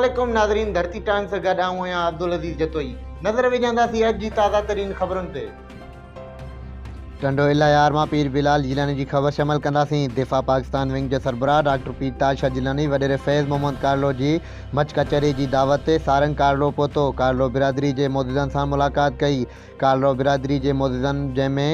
عليڪم ناظرين ڌرتي ٽائمز سان گڏ آئون آهيان عبدالعزيز جتوئي نظر وجهنداسين اڄ جي تازه ترين خبرن تي. ٽنڊو الهيار مان پير بلال جيلاني جي خبر شامل ڪنداسين. دفاع پاڪستان ونگ جو سربراهه ڊاڪٽر پير تاج شاهه جيلاني وڏيري فيض محمد ڪارلو جي مچ ڪچهري جي دعوت تي سارنگ ڪارلو پهتو. ڪارلو برادري جي معززن سان ملاقات ڪئي. ڪارلو برادري جي معززن جنهن ۾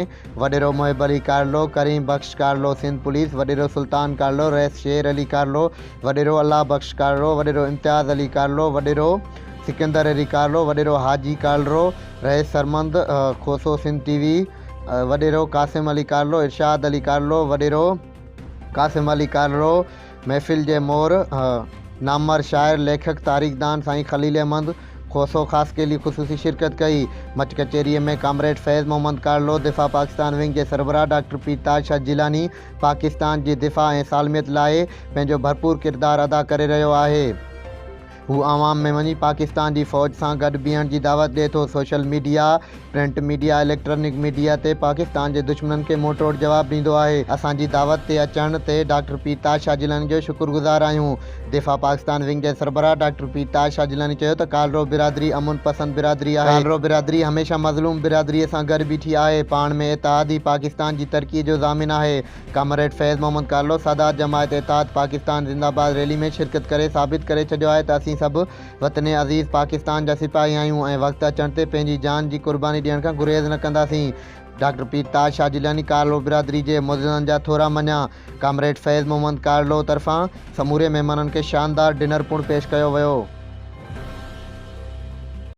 وڏيرو محب علي ڪارلو، ڪريم بخش ڪارلو، سنڌ پوليس، وڏيرو سلطان ڪارلو، رئيس شير علي ڪارلو، وڏيرو الله بخش ڪارلو، وڏيرو امتياز علي ڪارلو، وڏيرو سڪندر علي ڪارلو، وڏيرو حاجي ڪارلو، رئيس سرمند کوسو سنڌ ٽي وي، وڏيرو قاسم علي ڪارلو، ارشاد علي ڪارلو، وڏيرو قاسم علي ڪارلو، محفل جي مور، نامور شاعر، ليکڪ، تاريخدان سائين خليل احمد کوسو خاصخيلي خصوصي شرڪت ڪئي. مچ ڪچهريء ۾ ڪامريڊ فيض محمد ڪارلو، دفاع پاڪستان ونگ جي سربراهه ڊاڪٽر پير تاج شاهه جيلاني پاڪستان جي دفاع ۽ سالميت لاء پنهنجو ڀرپور ڪردار ادا ڪري رهيو آهي. هو عوام ۾ وڃي پاڪستان جي فوج سان گڏ بيهڻ جي دعوت ڏئي ٿو. Social media, print media, electronic media تي پاڪستان جي دشمنن کي منهن ٽوڙ جواب ڏيندو آهي. اسان جي دعوت تي اچڻ تي ڊاڪٽر پير تاج شاهه جيلاني جو شڪر گذار آهيون. دفاع پاڪستان ونگ جي سربراهه ڊاڪٽر پير تاج شاهه جيلاني چيو ته ڪالرو برادري امن پسند برادري آهي. ڪالرو برادري هميشه مظلوم برادري سان گڏ بيٺي آهي. پاڻ ۾ اتحاد ئي پاڪستان جي ترقي جو ضامن آهي. ڪامريڊ فيض محمد ڪارلو سادات جماعت اتحاد پاڪستان زنده باد ريلي ۾ شرڪت ڪري ثابت ڪري ڇڏيو آهي ته اسين سڀ وطن عزيز پاڪستان جا سپاهي آهيون ۽ وقت اچڻ تي پنهنجي جان جي قرباني ڏيڻ کان گريز نه ڪنداسين. ڊاڪٽر پير تاج شاهه جيلاني ڪارلو برادري جي معززن جا ٿورا مڃيا. ڪامريڊ فيض محمد ڪارلو طرفان سموري مهمانن کي شاندار ڊنر پڻ پيش ڪيو ويو.